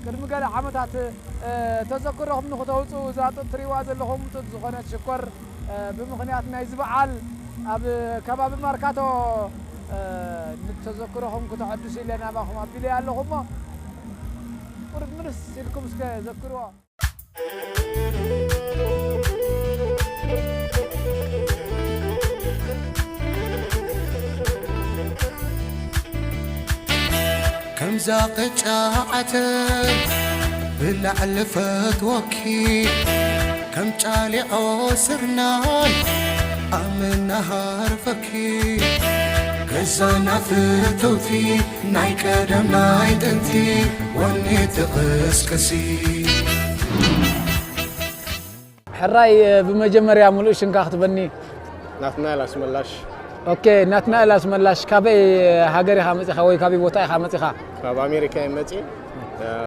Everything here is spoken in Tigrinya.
ቅድሚ ገለ ዓመታት ተዘክሮኹም ንክተውፅኡ እዛ ጡጥ ትሪእዋ ዘለኹም ጡጥ ዝኾነት ሽኮር ብምኽንያት ናይዚ በዓል ኣብ ከባቢ ማርካቶ ንተዘክሮኹም ክተሐድሱ ኢለ ናባኹም ኣቢለ ኣለኹ እሞ ቁርብ ምልስ ኢልኩም እስከ ዘክርዎ። ከምዛ ቅጫ ዓተር ብላዕሊ ፈትወኪ ከም ጫሊዖ ስርናይ ኣመናሃርፈኪ ገዛና ፍትውቲ ናይ ቀደም ናይ ጥንቲ ወኒ ትቕስቅሲ። ሕራይ ብመጀመርያ ሙሉእ ሽምካ ክትበኒ። ናትናኤል ኣስመላሽ። ኦኬ ናትናኤል ኣስመላሽ ካበይ ሃገር ኢኻ መጺኻ ወይ ካበይ ቦታ ኢኻ መጺኻ? ካብ ኣሜሪካ እየ መጺእ።